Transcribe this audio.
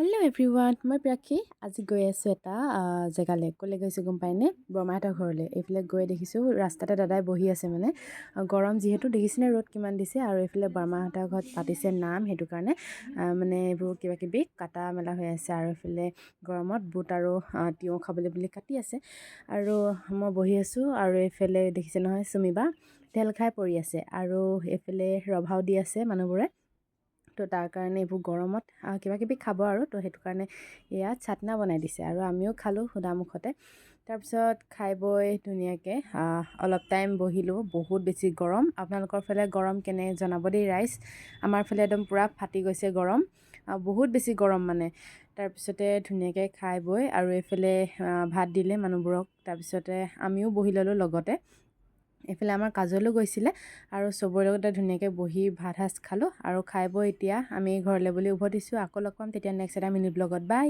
Hello' everyone, মই প্ৰিয়াক্ষী। আজি গৈ আছোঁ এটা জেগালৈ। ক'লৈ গৈছোঁ গম পায়নে? বৰমাহঁতৰ ঘৰলৈ। এইফালে গৈ দেখিছোঁ ৰাস্তাতে দাদাই বহি আছে। মানে গৰম যিহেতু, দেখিছেনে ৰ'দ কিমান দিছে? আৰু এইফালে বৰমাহঁতৰ ঘৰত পাতিছে নাম, সেইটো কাৰণে মানে এইবোৰ কিবা কিবি কাটা মেলা হৈ আছে। আৰু এইফালে গৰমত বুট আৰু তিয়ঁহ খাবলৈ বুলি কাটি আছে আৰু মই বহি আছোঁ। আৰু এইফালে দেখিছে নহয়, চুমিবা ঢেল খাই পৰি আছে আৰু এইফালে ৰভাও দি আছে মানুহবোৰে। তো তাৰ কাৰণে এইবোৰ গৰমত কিবা কিবি খাব আৰু তো সেইটো কাৰণে এয়া চাটনা বনাই দিছে আৰু আমিও খালোঁ সুদা মুখতে। তাৰপিছত খাই বৈ ধুনীয়াকৈ অলপ টাইম বহিলোঁ। বহুত বেছি গৰম। আপোনালোকৰ ফালে গৰম কেনে জনাব দেই ৰাইজ। আমাৰ ফালে একদম পূৰা ফাটি গৈছে গৰম, বহুত বেছি গৰম মানে। তাৰপিছতে ধুনীয়াকৈ খাই বৈ আৰু এইফালে ভাত দিলে মানুহবোৰক। তাৰপিছতে আমিও বহি ল'লোঁ লগতে। এইফালে আমাৰ কাজলো গৈছিলে আৰু চবৰে লগতে ধুনীয়াকৈ বহি ভাত সাজ খালোঁ আৰু খাই বৈ এতিয়া আমি ঘৰলৈ বুলি উভতিছোঁ। আকৌ লগ পাম তেতিয়া নেক্সট এটা মিনি ব্লগত। বাই।